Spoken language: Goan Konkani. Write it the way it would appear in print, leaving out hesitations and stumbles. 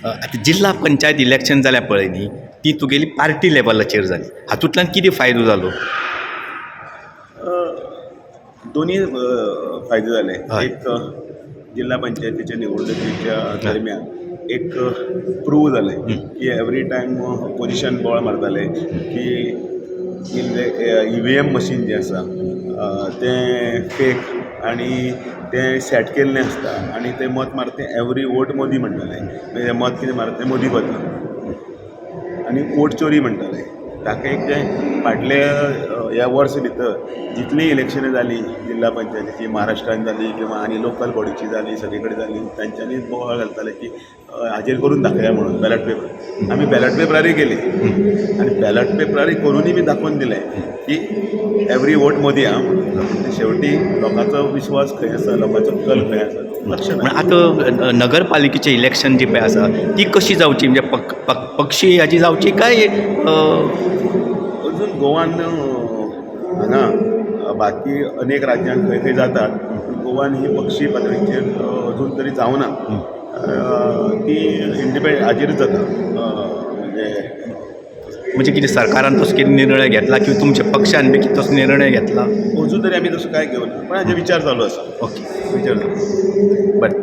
आतां जिल्हा पंचायत इलेक्शन जाल्या पळय न्ही, ती तुगेली पार्टी लेवलाचेर जाली, हातूंतल्यान कितें फायदो जालो? दोनी फायदे जाले. एक, जिल्हा पंचायतीच्या निवडणुकीच्या दरम्यान एक प्रूव जालें की एवरी टायम ऑपोजिशन बोवाळ मारताले की ईव्हीएम मशीन जें आसा तें फेक आनी तें सेट केल्लें आसता आनी तें मत मारता तें एवरी वोट मोदी म्हणटाले, म्हणजे मत कितें मारता तें मोदीक वता आनी वोट चोरी म्हणटाले. ताका एक तें फाटल्या ह्या वर्स भितर जितलीं इलेक्शनां जालीं जिल्हा पंचायतीची महाराष्ट्रान जाली किंवां आनी लोकल बॉडीची जाली, सगळे कडेन जाली, तांच्यांनी बोवाळ घालताले की हाजेर करून दाखया म्हणून बॅलट पेपर. आमी बॅलट पेपरारूय केली आनी बॅलट पेपरारूय करुनूय बी दाखोवन दिलें की एवरी वोट मोदी आं म्हणून. शेवटी लोकांचो विश्वास खंय आसा, लोकांचो कल खंय आसा, लक्ष ना. आतां नगरपालिकेचें इलेक्शन जी पळय आसा ती कशी जावची, म्हणजे पक्षी हाजी जावची काय? अजून गोवान हांगा, बाकी अनेक राज्यांत खंय खंय जातात, पूण गोवान ही पक्षी पातळीचेर अजून तरी जावना. ती इंडिपेंडंट हाजेरूच जाता, म्हणजे म्हणजे कितें सरकारान तसो कितें निर्णय घेतला किंवा तुमच्या पक्षान बी कितें तसो निर्णय घेतला? अजून तरी आमी तसो कांय घेवना, पूण हाजे विचार चालू आसा. ओके. विचार चालू. बरें.